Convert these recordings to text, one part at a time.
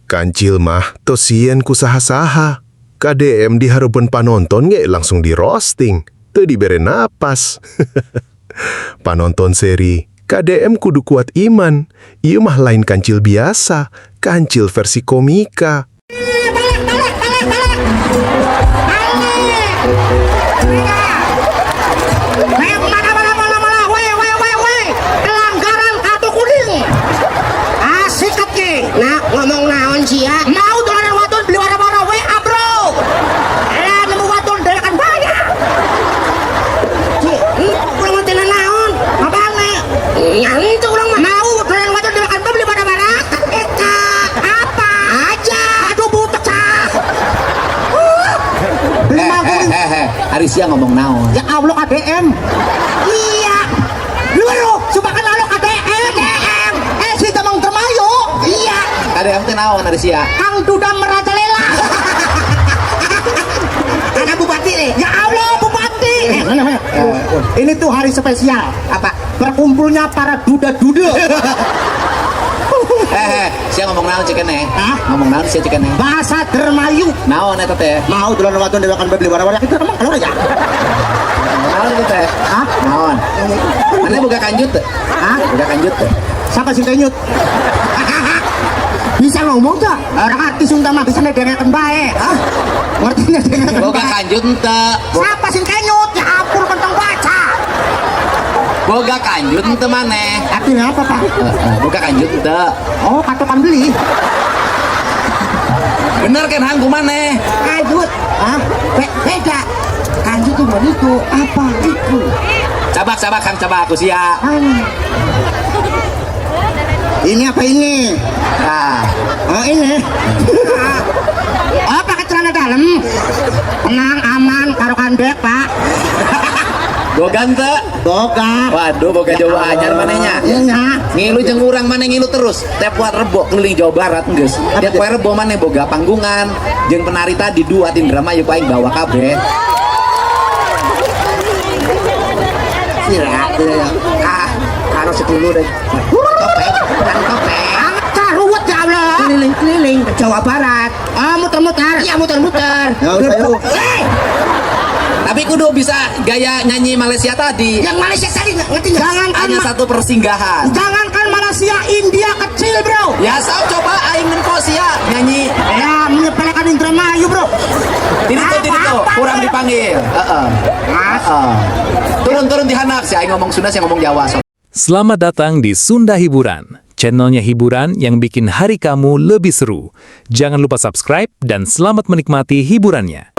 Kancil mah tos sieun ku saha-saha. KDM di hareupeun panonton ge langsung di roasting, teu dibere napas. Panonton seri, KDM kudu kuat iman. Ieu mah lain kancil biasa, kancil versi komika. Balik, balik, balik, balik. Balik. Eh, mana, mana, mana, mana, weh, weh, weh, weh. Pelanggaran kartu kuning. Asik ke. Nah, ngomong naon sih ya? Mau dolanan wadon beli warna-warna WA, bro. Lah, nemu wadon kan banyak. Urang mah teu naon? Apaan? Yang itu urang mah. Mau dolanan wadon kan beli warna-warna? Eta apa? Aja. Aduh, butek cah. Beli Eh, mangkuk. eh, eh, eh, ari sia ngomong naon? Ya Allah, KDM. Iya. Lu lu, coba kan lalu KDM. KDM. Eh, si Tamang Dermayu. Iya. KDM teh naon, ari sia? Kang Duda merajalela. Ada bupati nih. Ya Allah, bupati. Eh, mana mana? Ini tuh hari spesial. Apa? Berkumpulnya para duda-duda. Eh, eh, sia ngomong naon cek keneh? Hah? Ngomong naon sia cek keneh? Bahasa Dermayu. Naon eta teh? Mau duluan wadon dewakan beli warna-warna itu emang keluar ya? Naon itu teh? Hah? Naon? Mana boga kanjut teh? Hah? Boga kanjut teh? Siapa sih kenyut? Bisa ngomong tak? Orang artis mah bisa ngedengerin bae. Hah? Ngerti ngedengerin Boga bae. kanjut henteu? Siapa sih kenyut? Ya ampun, kentong baca. Boga kanjut henteu maneh? Artinya apa, Pak? Eh, boga kanjut henteu? Oh, patokan beli. Bener kan hangku maneh? Kanjut. Hah? Beda. Kanjut tuh bukan itu. Apa? Itu. Cabak, cabak, Kang, cabak aku sia. Ini apa ini? Nah, Oh, ini. Oh, pakai celana dalam. Tenang, aman, karo kandek, Pak. Boga henteu? Boga. Waduh, boga Jawa anyar manehnya. Iya. Ngilu jeung urang maneh ngilu terus. Tiap poe Rebo keliling Jawa Barat geus. Tiap poe Rebo maneh boga panggungan jeung penari tadi dua ti Indramayu ku aing bawa kabeh. Sira, ah, karo sedulur deh. Topeng, topeng. Angkat ruwet ya Allah. Keliling-keliling ke Jawa Barat. Ah, muter-muter. Iya, muter-muter. Ya, udah, yuk. Eh, Tapi kudu bisa gaya nyanyi Malaysia tadi. Yang Malaysia tadi nggak ngerti nggak? Jangankan Hanya satu persinggahan. Jangankan Malaysia, India kecil, bro. Ya sok coba aing nempo sia nyanyi. Ya, menyepelekan Indramayu, bro. Ini tuh, ini tuh, Apa, kurang apa? dipanggil. Heeh. Mas. Heeh. Turun-turun di handap sih aing ngomong Sunda, sih ngomong Jawa sok. Selamat datang di Sunda Hiburan, channelnya hiburan yang bikin hari kamu lebih seru. Jangan lupa subscribe dan selamat menikmati hiburannya.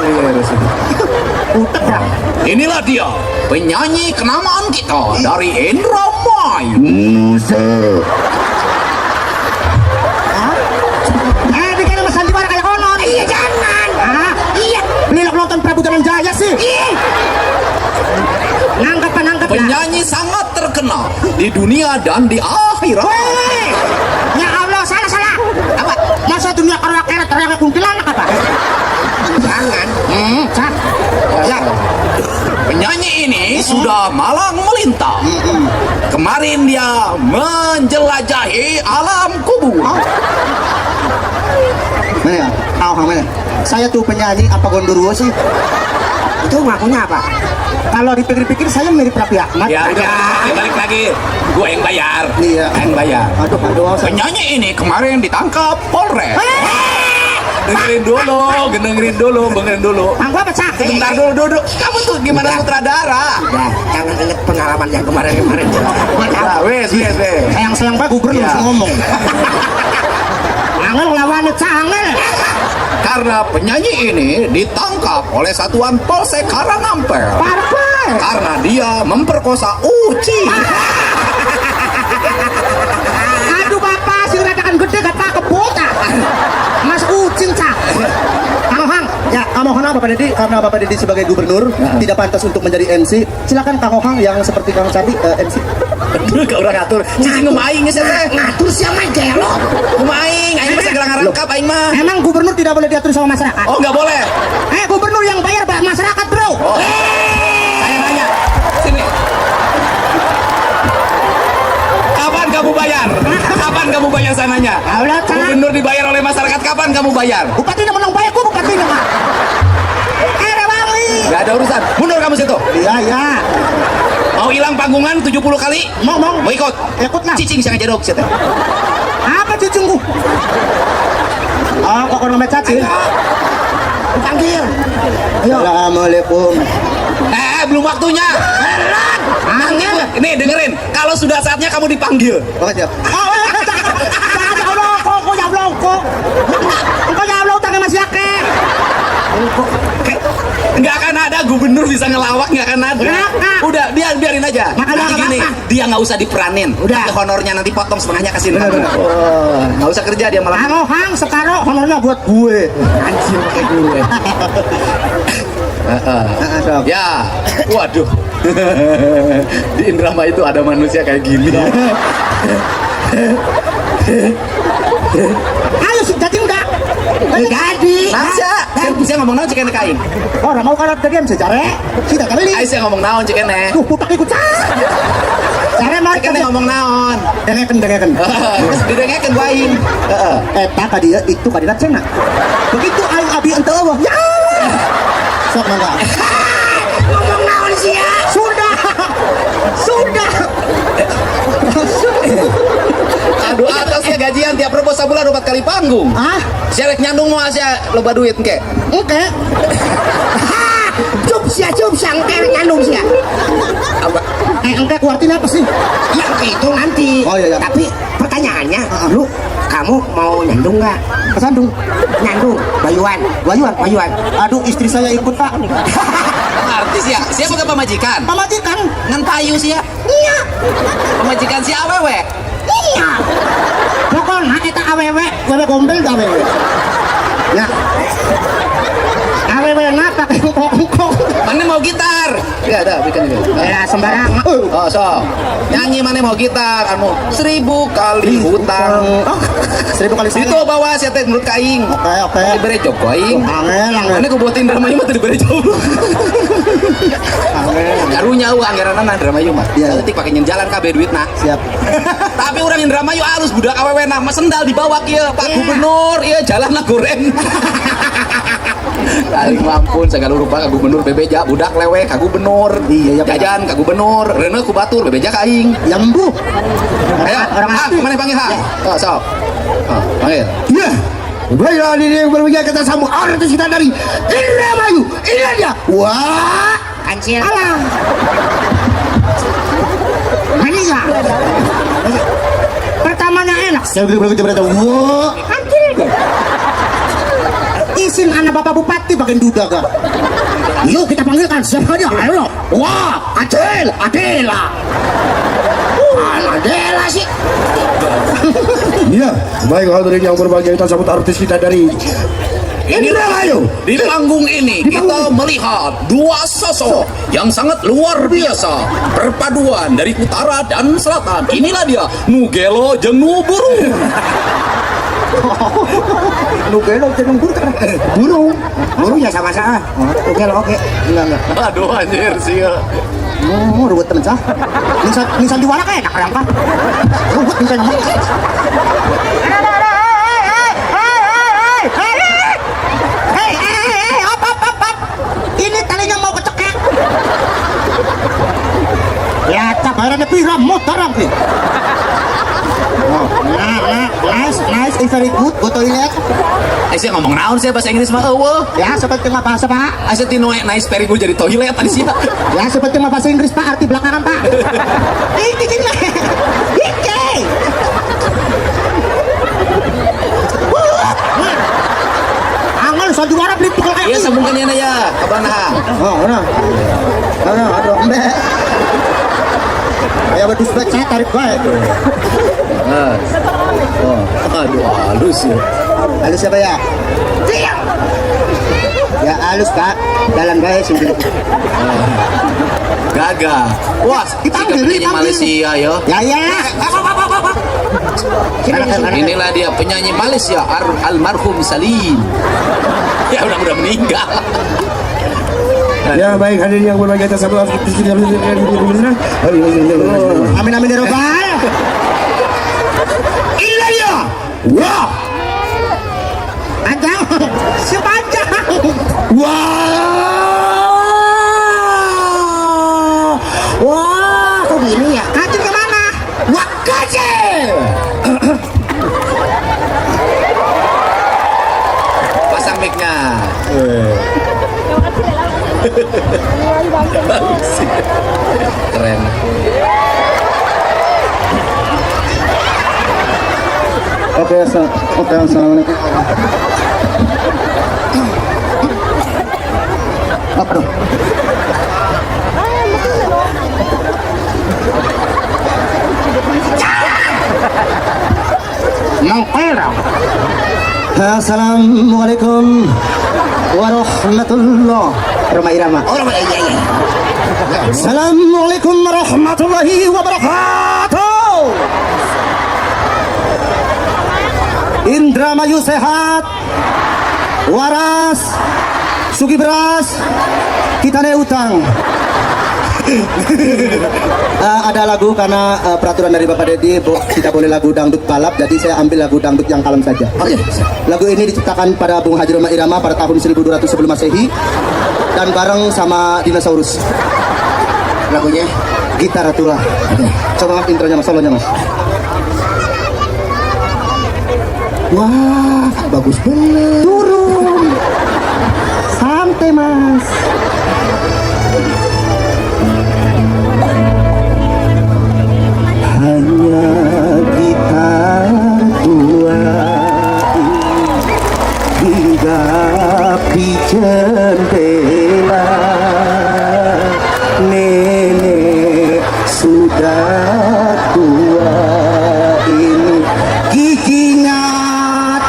Inilah dia penyanyi kenamaan kita dari Indramayu. Eh, bikin sama sandiwara kayak konon. Iya, jangan. Ah, iya. Beli nonton Prabu Jaya sih. Iya. Nangkep, nangkep. Penyanyi sangat terkenal di dunia dan di akhirat. Weh! Ya Allah, salah salah. Apa? Masa dunia karo akhirat terang kuntilanak apa? Jangan. Sah. Ya. Penyanyi ini sudah malang melintang. Kemarin dia menjelajahi alam kubur. Mana ya? Kau mana? Saya tuh penyanyi apa gondoruo sih? Itu ngakunya apa? Kalau dipikir-pikir saya mirip Raffi Ahmad. Ya udah, balik lagi. Gua yang bayar. Iya. Yang bayar. Aduh, aduh. Penyanyi ini kemarin ditangkap Polres. Dengerin dulu, dengerin dulu, dengerin dulu. Bang gua pecah. Sebentar dulu, duduk. Kamu tuh gimana sutradara? Ya, jangan inget pengalaman yang kemarin-kemarin. Nah, wes, wes, wes. Sayang-sayang Pak gubernur Iya. langsung ngomong. Angel lawan cangel. Karena penyanyi ini ditangkap oleh satuan Polsek Karangampel. Parpol. Karena dia memperkosa Uci. Aduh bapak, sing ratakan gede gak tak kebot ah. Mas ucing cah. Kang Hang, Ya, Kang Ohang, Bapak Dedi, karena Bapak Dedi sebagai gubernur tidak pantas untuk menjadi MC. Silakan Kang Ohang yang seperti Kang Cabi MC. Aduh, ke orang ngatur. Cicing ngomong aing geus teh. Ngatur siapa gelo? Kumaha aing, aing mah segala ngarangkap aing mah. Emang gubernur tidak boleh diatur sama masyarakat? Oh, nggak boleh. Eh, gubernur yang bayar masyarakat, bro. Oh. Saya nanya. Sini. Kapan kamu bayar? Kapan kamu bayar sananya? Allah, Cak. Gubernur dibayar oleh masyarakat. Kapan-kapan kamu bayar. Bupati na menang bayar, gua bupati na mah. Wangi. Gak ada urusan. Mundur kamu situ. Iya, iya. Mau hilang panggungan 70 kali? Mau, mau. Mau ikut? Ikut lah. Cicing siang jeruk situ. Apa cicingku? Oh, kok kono cacing? Panggil. Ayo. Assalamualaikum. Belum waktunya. Nanti, nih dengerin. Kalau sudah saatnya kamu dipanggil. Oke, siap. Nggak akan ada gubernur bisa ngelawak, nggak akan ada. Udah, biarin aja. Nanti gini, dia nggak usah diperanin. Udah. Nanti honornya nanti potong setengahnya kasih kamu. Nggak usah kerja dia malah. Halo Hang, sekarang honornya buat gue. Anjir pakai gue. Ya, waduh. Di Indramayu itu ada manusia kayak gini. Ayo jadi enggak? Jadi. Masa? Saya ngomong naon cek kain. Orang mau karat tadi MC jare. Kita kali. Ayo saya ngomong naon cek ene. Tuh putak ikut cah. Jare mari cek ngomong naon. Dengekeun dengekeun. Didengekeun wain. Heeh. Eta ka dieu itu ka dina cenah. Begitu aing abi ente eueuh. Ya. Sok mangga. Ngomong naon sia? Sudah. Sudah. Aduh atasnya gajian tiap rebo sabulan 4 kali panggung. Ah, Sia rek nyandung mau sia loba duit engke. Engke. Cup sia cup sia engke nyandung sia. Apa? Engke kuartin apa sih? Ya itu nanti. Oh iya, iya. Tapi pertanyaannya, lu kamu mau nyandung nggak? Kesandung. Nyandung, bayuan. Bayuan, bayuan. Aduh istri saya ikut pak. Artis ya? Siapa ke pamajikan? Pamajikan. Ngan payu sia. Iya. Pamajikan si awewe. Iya. Pokoknya kita awewe, wewe gombel gak awewe. Ya. Awewe na pakai kongkong. Mana mau gitar? Ya ada, bikin ini. Ya sembarang. Oh, so. Nyanyi mana mau gitar? Anu 1000 kali hutang. Oh, 1000 kali sayang. Itu bawa sia teh menurut kaing. Oke, oke. Diberi job aing. Angel, angel. Mana ku buatin Indramayu mah teu diberi job. Angel. Karunya eueuh anggaranna Indramayu mah. Iya. Saeutik pake nyen jalan kabeh duitna. Siap. Tapi orang Indramayu alus budak awewe na mah sendal dibawa kieu Pak Gubernur, ieu jalan lah goreng. Paling mampun segala rupa ka gubernur bebeja budak lewe ka gubernur. Iya, iya, jajan ka gubernur, reuneuh ku batur bebeja ka aing. Ya embuh. Ayo, orang asli. Mana panggil ha? Oh, sok. Oh, panggil. Iya. Baiklah, ini yang berbeda kita sambung artis kita dari Indramayu. Ini dia. Wah, kancil. Alah. Ini ya. Pertamanya enak. Saya berita. Wah, kancil. Isin anak bapak bupati bagian duda kah? Yuk kita panggilkan siapa dia? Ayo. Wah, Adel, Adela. Wah, Adela sih. Iya, baik hadirin yang berbahagia kita sambut artis kita dari Indramayu. Di panggung ini kita melihat dua sosok yang sangat luar biasa, perpaduan dari utara dan selatan. Inilah dia, Nugelo jeung Nu Burung. Nugelo jeung burung. Burung. Burung ya sama sama. Nugelo oke. Enggak, enggak. Aduh anjir sih. Oh, ruwet temen sah. Nisan diwara kayak enak orang pak. Ruwet nisan ngomong. Hei, hop, hop, hop, hop. Ini talinya mau kecekek. Ya, bayarannya pira motor ki. Nah, nice, nice, very good, go toilet. Saya ngomong naon sih bahasa Inggris mah eueuh. Ya, seperti mah bahasa Pak. Asa tinu nice very good jadi toilet tadi sih. Ya, seperti mah bahasa Inggris Pak, arti belakangan Pak. Iki gini. Iki. Angel sandiwara beli tukang kayak. Iya, sambungkan ya ya. Kapan ha? Oh, nah. Nah, aduh, embe. Kayak wedhus becek tarik bae. Oh, aduh halus ya. Halus siapa ya? Ya halus Pak, jalan bae sendiri. Gagah. Wah, dipanggil penyanyi Malaysia ya. Ya ya. Inilah dia penyanyi Malaysia almarhum Salim. Ya udah meninggal. Ya baik hadirin yang berbahagia kita sambut. Amin amin ya robbal. Inilah dia. Wah. mic-nya. Bagus sih. Keren. Oke, oke, assalamualaikum. Apa dong? Assalamualaikum warahmatullah. Roma Irama. Oh, iya iya. Assalamualaikum warahmatullahi wabarakatuh. Indramayu sehat, waras, sugi beras, kita nih utang. Ada lagu karena peraturan dari Bapak Dedi tidak boleh lagu dangdut balap, jadi saya ambil lagu dangdut yang kalem saja. Oke. Lagu ini diciptakan pada Bung Haji Rhoma Irama pada tahun 1200 sebelum Masehi dan bareng sama dinosaurus. Lagunya Gitar Tua. Coba Mas intronya Mas, solonya Mas. Wah, bagus bener. Turun. Santai Mas. Hanya gitar tua ini hinggap di jendela. Nenek sudah tua ini, giginya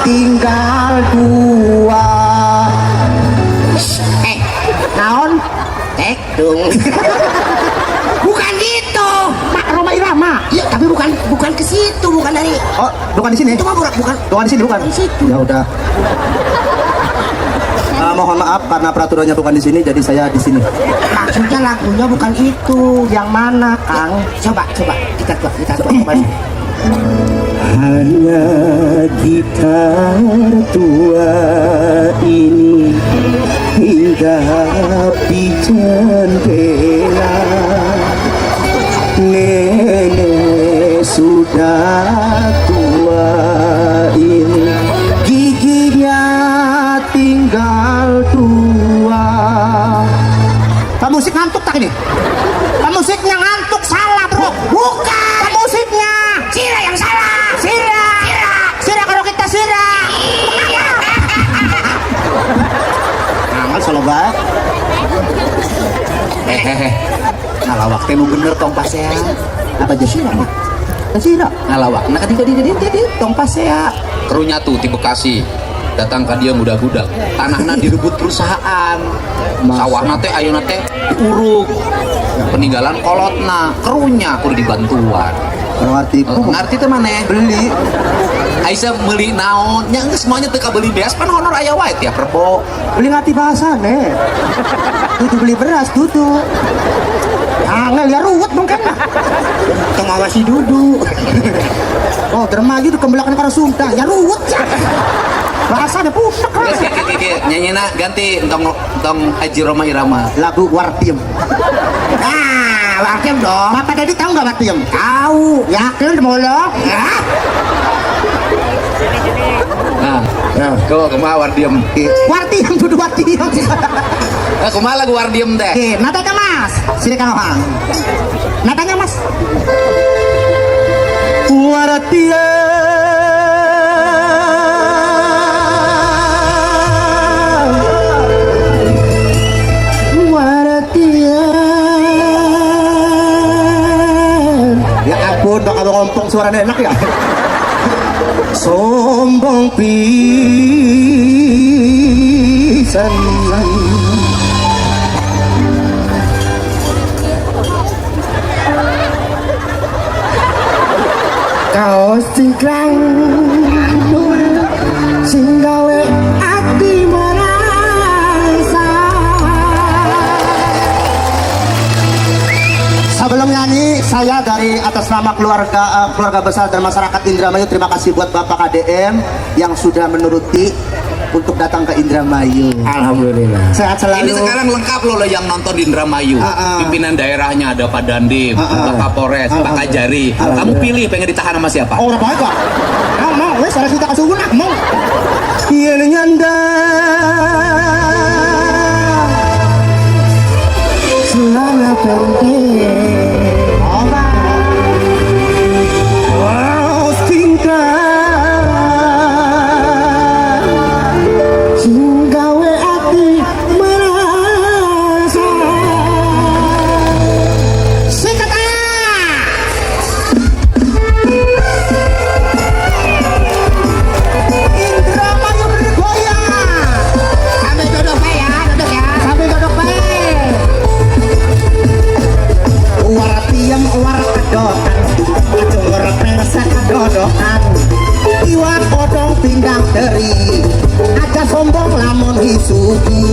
tinggal dua. Naon? Dong. Bukan gitu. Mak Rhoma Irama. Iya, tapi bukan bukan ke situ, bukan dari. Oh, bukan di sini. Itu mah bukan bukan. Bukan di sini, bukan. Di situ. Ya udah. Mohon maaf karena peraturannya bukan di sini, jadi saya di sini. Maksudnya lagunya bukan itu. Yang mana, Kang? Coba, coba kita coba, kita coba. Hanya gitar tua ini hinggap di jendela. Nenek sudah tua ini, giginya tinggal dua. Pak musik ngantuk tak ini? Pak musiknya ngantuk, salah bro. Bukan. Pak musiknya. Sira yang salah. Sira. Sira. Sira kalau kita sira. Amal solo bae. Hehehe. Ngalawak teh nu bener tong pasea. Apa aja sira? Sira. Ngalawak. Nah ketika di tong pasea. Kerunya tuh di Bekasi. Datang ke dia muda-muda. Tanahna direbut perusahaan. Sawahna teh ayeuna teh diuruk. Peninggalan kolotna, kerunya kudu dibantuan. Ngerti. Ngerti teh maneh? Beli. Aisyah meuli naon? Nya geus semuanya teu kabeli beas pan honor aya wae tiap rebo. Beli ngati bahasane. Dudu beli beras, dudu. Angel ya ruwet mungkin. Tong awasi dudu. Oh, dermayu dikembelakan karo Sunda, ya ruwet ya. Bahasane putek lah. Geus kieu kieu nyanyina ganti entong entong Haji Rhoma Irama. Lagu Wartiem. Ah, Wartiem dong. Bapak Dedi tahu nggak Wartiem? Tahu. Yakin molo? Hah? Nah, kau kumaha Wartiem? Wartiem dudu Wartiem. Nah, kumaha lagu Wartiem teh? Oke, nadanya Mas. Sini Kang Ohang. Nadanya Mas. Wartiem. Wartiem. Ya ampun, bakal ngompong suaranya enak ya. Sombong pisan. Kaos cingkrang sing gawe ati merasa. Sebelum nyanyi, saya dari atas nama keluarga keluarga besar dan masyarakat Indramayu terima kasih buat Bapak KDM yang sudah menuruti untuk datang ke Indramayu. Alhamdulillah. Sehat selalu. Ini sekarang lengkap loh yang nonton di Indramayu. Pimpinan daerahnya ada Pak Dandim, Pak Kapolres, Pak Kajari. Kamu pilih pengen ditahan sama siapa? Oh, orang baik, Pak. Mau, mau, wes harus kita kesuwun ah, mau. Yen nyandang Sugi.